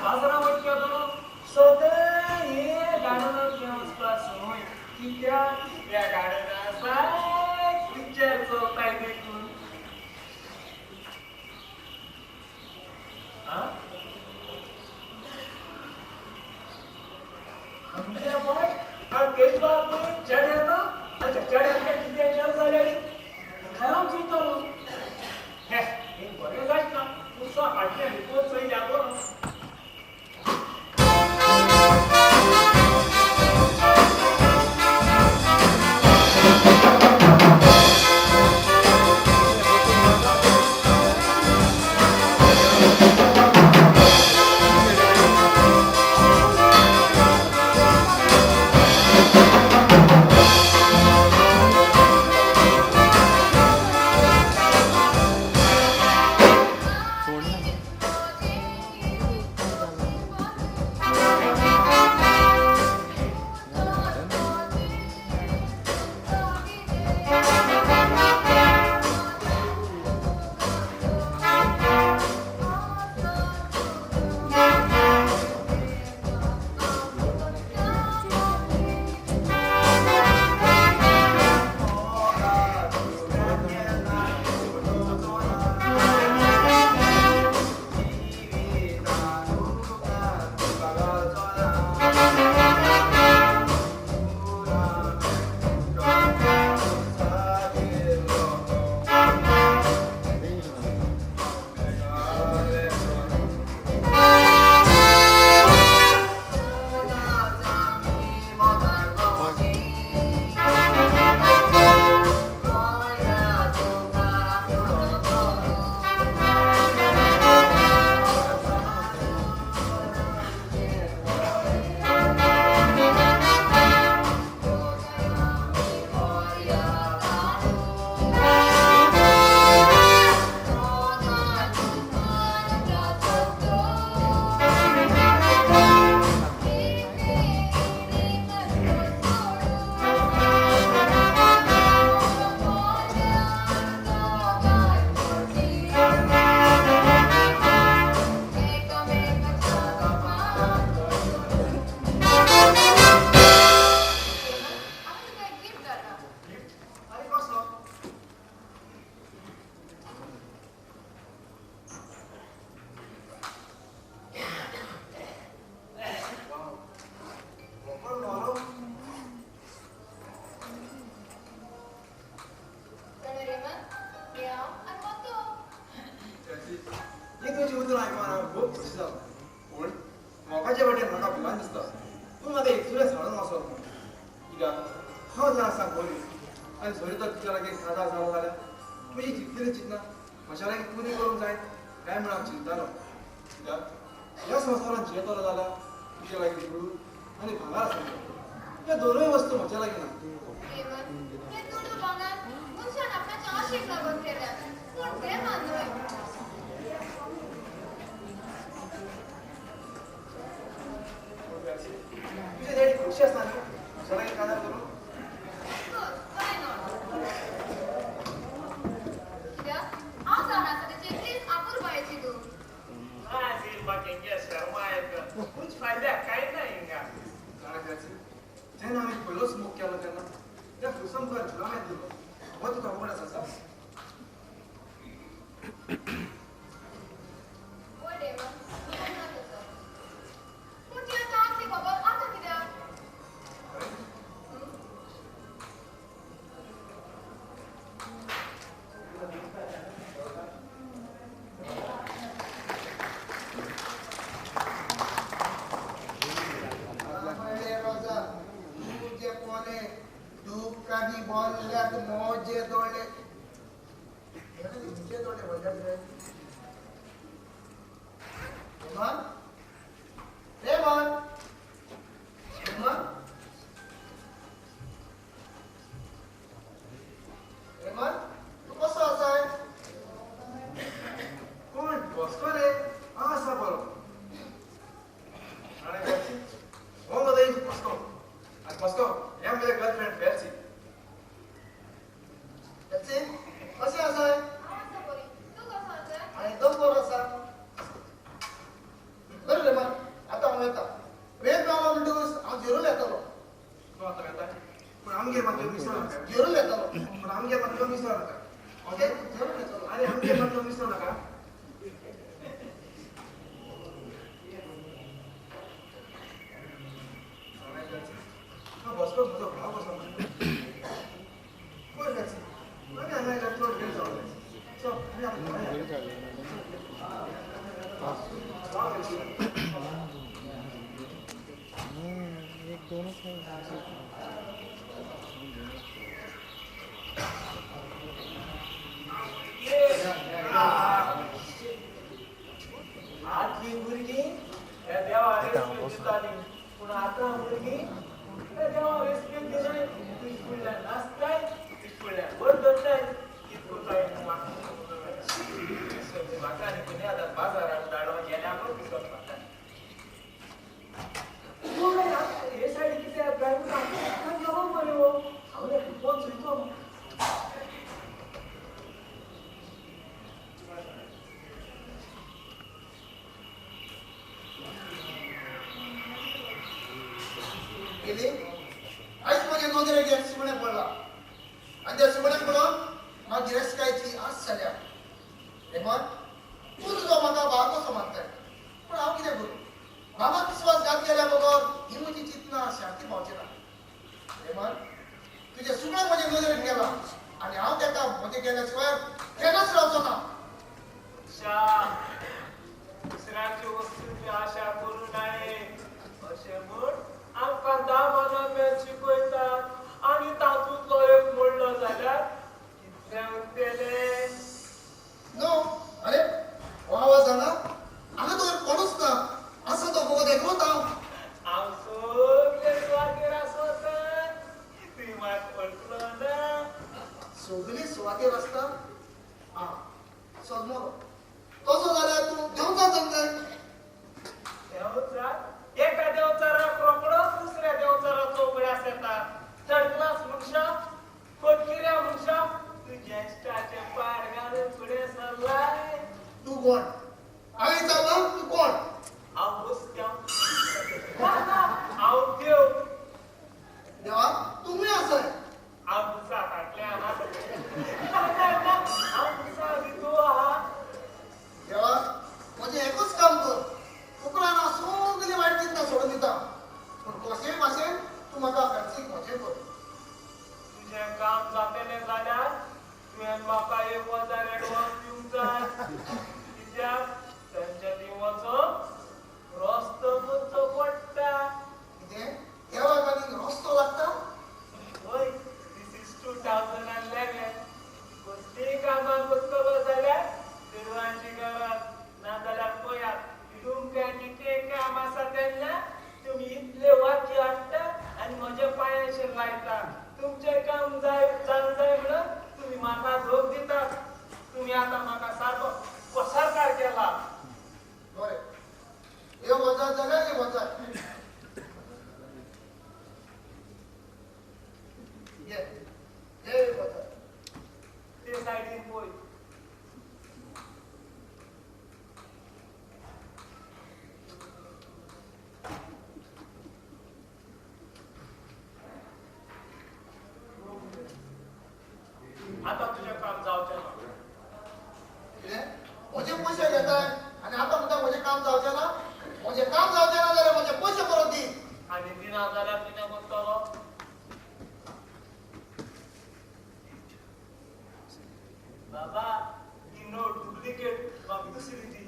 बाजारां वचपाक सदां हे गार्डनांत वचपाक संवय. कित्याक ह्या गार्डनांत जायत पिक्चर चलताय देखून. आमच्या बाय केजबाब चेडे येता आनी चेड्याक कितें केलें जाल्यार खंय हांव चिंतलो हे बरें जायत ना पुरसा फाटल्यान रिपोर्ट चोयल्या बरो. बरें रे. पूण आमगेर मात विसर नाका. जरूर येतलो. पूण आमगेर मात विसर नाका. ओके, जरूर येतलो. आनी आमगेर मात विसर नाका. बसलो म्हजो भाव कसो पळय फॅक्सी आनी हांगा आयल्यार चड वेळ जावं चल आनी आतां घरा या. एक दोनच आदली भुरगीं ह्या देवा रेस्पेद दितालीं, पूण आतां भुरगीं ह्या देवा रेस्पेद दिनाय. तुज फुडल्यान नाचताय, तुज फुडल्यान बडबडटाय. कित करताय म्हाका आनी कोणी आतां बाजारान धाडो गेल्याकूच दिसत म्हाका. हे सायडी कित्याक ड्रायव्हर गेलो मरे हो, हांव फोन चोयतो. केली आयज म्हजे नदरेक एक सुकणें पडला आनी त्या सुकण्याक पळोवन म्हाका गिरेस्तकायेची आस जाल्या. हेमंत, तूं तुजो म्हाका भाव कसो मानताय, पूण हांव कितें करूं? भावाक विस्वासघात केल्या बगर ही म्हजी चिंतना शांती पावची ना. हेमंत, तुजें सुकणें म्हजे नदरेक गेलां आनी हांव ताका म्हजें केल्या शिवाय केन्नाच रावचो ना. दुसऱ्याची वस्तूची आशा करूं नये अशें म्हूण आमकां दामाना शिकयतात आनी तातूंतलो एक मोडलो जाल्यार कितलें उरतलें? नो, अरे हो आवाज जाणा, हांगा तर कोणूच ना, आसा तो फकत एकलोच हांव. हांव सगळे सुवातेर आसता, तुवें मात वळखलो ना. सगळी सुवातेर आसता. आं, सजमलो तसो जाल्यार तूं देंवचार जावंक जाय. देंवचार? एका देंवचाराक रोकडोच दुसऱ्या देंवचाराचो उगडास येता. थर्ड क्लास मनशां, फटकिऱ्या मनशां, तुज्या इश्टाचें पाड घालून फुडें सरलाय. तूं कोण? हांवें विचारलां, तूं कोण? हांव बसत्यांव ना ना, हांव देव. देवा, तुमी आसाय? हांव मुसा फाटल्यान आहा. ना ना ना, हांव मुसा भितू आहा. देवा, म्हजें एकूच काम कर. उपरांत हांव सगळीं वायट चिंतना सोडून दिता, पूण कशेंय भाशेन तूं म्हाका फॅक्सीक म्हजें कर. तुजें काम जातलें जाल्यार तुवें म्हाका 1000 एडवान्स दिवंक जाय. कित्याक तांच्या ती वचोन रस्तो करचो पडटा. कितें, देवाक आनीक रस्तो लागता? हय, this is 2011. कसलीय कामां करतलो जाल्यार चेडवांची गरज नाजाल्यार पळयात तुमकां कितें काम आसा तेन्ना तुमी इतले वाक्य हाडटा आनी म्हज्या पांयाचेर लायता. तुमचें काम जाय जावंक जाय म्हणून तुमी म्हाका धोक दितात. तुमी आतां म्हाका सारको पसरकार केला. बरें, 1000 जाल्यार 1000 घे, घे 1000. ते सायडीन पळय. आतां तुजें काम जावचें ना. कितें, म्हजे पयशे घेताय आनी आतां म्हणटा म्हजें काम जावचें ना? म्हजें काम जावचें ना जाल्यार म्हजे पयशे परत दी. आनी दिना जाल्यार कितें करतलो? बाबा, ही नोट डुप्लिकेट, म्हाका दुसरी दी.